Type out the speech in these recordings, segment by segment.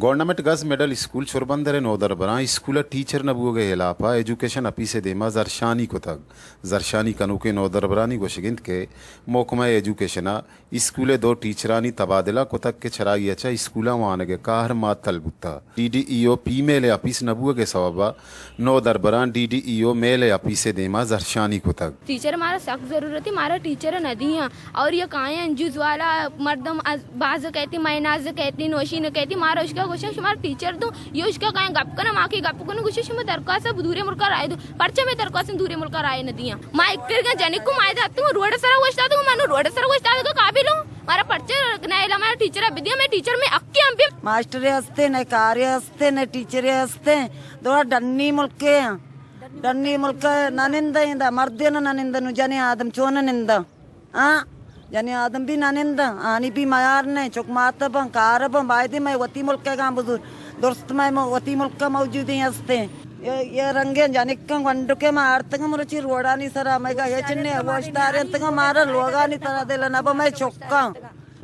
Government girls middle school چربندر ءِ نودربراں اسکول ءِ ٹیچر نہ بوگ ءِ ہلاپ ءَ ایجوکیشن آفیس ءِ دیما زھرشانی کتگ۔ زھرشانی کنوکیں نودربرانی گوشگ اِنت کہ محکمہ ایجوکیشن ءَ اسکول ءِ دو ٹیچرانی تبادلہ کتگ کہ چرائی ءَ چہ اسکولاں وانگ ءِ کار معطل بوتگ۔ ڈی ڈی ای او پی میل ءِ آفیس نہ بوگ ءِ سوب ءَ نودربراں ڈی ڈی ای او میل ءِ آفیس ءِ دیما زھرشانی کتگ۔ ٹیچر ءِ مارا سک ضرورت اِنت، مارا ٹیچر نہ دیاں۔ اور یہ کائیں انجوز والا مردم از-، باز کہتی، میناز کہتی، نوشین کہتی، مارا اشکا گوشاں شمارا ٹیچر دوں، یہ اشکا کائیں گپ کناں، ما کہ گپ کنوں، گوشی شما درخواست دورے ملکا رائے دو، پرچہ مئے درخواست دورے ملکا رائے نہ دیاں۔ ما اکر گا جنک کو مائے داتوں، روڈ سرا وشتا دوں، منو روڈ سرا وشتا دوں، قابل ہوں، مارا پرچہ نہ الا، مارا ٹیچر بدیا، مئے ٹیچر مئے حق کے ہم بھی۔ ماسٹر ہستے، نہ کارے ہستے، نہ ٹیچر ہستے، دورا ڈنی ملکے ہیں۔ ڈنی ملک نہ نندیں، دا مردین نہ نندن، جنی آدم چون ننداں؟ ہاں، جنی آدم بھی نہ ننداں، آنی بھی میار نے، چک مات بن، کار بن، بایدی مئے وتی ملک گاں بزور، درست مئے مو-، وتی ملک موجودی ہستیں۔ یہ، یہ رنگیں جنکاں گونڈکے ما آرتگاں مرچی روڈانی سرا، مئے گا ہچ نے، وشداریں تگاں مارا لوگانی سرا دل نہ بہ مئے چکاں۔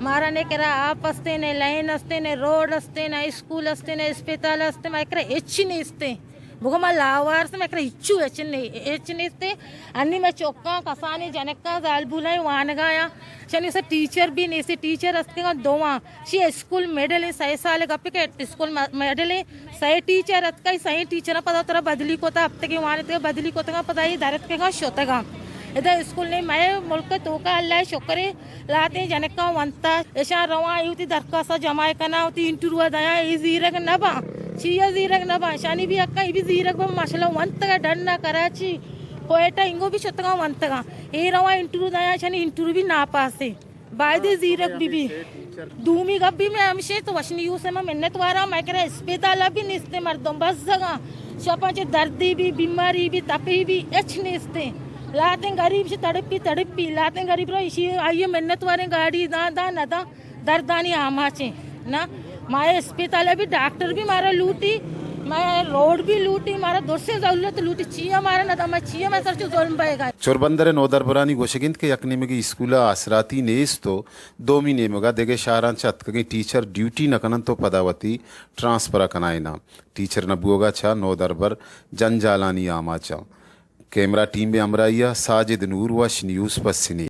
مارا نے کرا آپ ہستیں، نے لائن ہستیں، نے روڈ ہستیں، نے اسکول ہستیں، نے اسپتال ہستیں، مئے کرا ہچ نیستیں۔ بگو ما لاوار سے، مئے کرا ہچو ہچ نے، ہچ نیستے۔ انی مئے چکاں، کسانی جنکاں، زالبولاں وانگا یا۔ شنی سے ٹیچر بھی نیستے، ٹیچر ہستگاں دواں۔ شی اسکول مڈل ایں، سئے سال گپے کہ اسکول م-، مڈل ایں، سئے ٹیچر اتکا، سئے ٹیچر پدا ترا بدلی کوتا، ہفتگے وانتگا بدلی کوتگا، پدا یہ درتکگا شتگا۔ ادا اسکول نے، مئے ملک توکا اللہ شکرے، لاتیں جنکاں ونتا، اشاں رواں، اے وتی درخواست جمع کناں، وتی انٹرویو دیاں، اے زیرگ نہ باں، چیا زیرگ نہ باں، اشانی بھی حقاں، اے بھی زیرگ باں، ماشاءاللہ ونتگ، ڈن نہ کراچی، کوئٹہ، انگو بھی شتگاں ونتگاں، اے رواں انٹرویو دیاں، اشانی انٹرویو بھی ناپاسیں، بایدے زیرگ بی بی۔ دومی گپ بھی میں ہمشے تو وشنی یوس ما منت واراں، مئے کرا اسپتال بھی نیستیں، مردم بزگاں، شپاں چہ دردی بھی، بیماری بھی، تپی بھی، ہچ نیستیں۔ لاتیں غریب چہ تڑپی، تڑپی، لاتیں غریب را اشی آئیے منت واریں، گاڑی داں، داں نہ داں، دردانی آماچیں۔ نہ، مئے اسپتال بھی، ڈاکٹر بھی مارا لوٹی، مئے روڈ بھی لوٹی، مارا درسیں ضرورت لوٹی، چیا مارا نہ داں، مئے چیا مئے سر چو ظلم بئیگا۔ چوربندر ءِ نودربرانی گوشگ اِنت کہ یک نیمگے اسکول ءَ آسراتی نیست و دومی نیمگ ءَ دگہ شہراں چہ اتکگیں ٹیچر ڈیوٹی نہ کننت و پدا وتی ٹرانسفر ءَ کنائیناں۔ ٹیچر نہ بوگ ءَ چہ نودربر جنجالانی آماچاں۔ کیمرہ ٹیم ءِ ہمراہی ءَ ساجد نور، وش نیوز، پسنی۔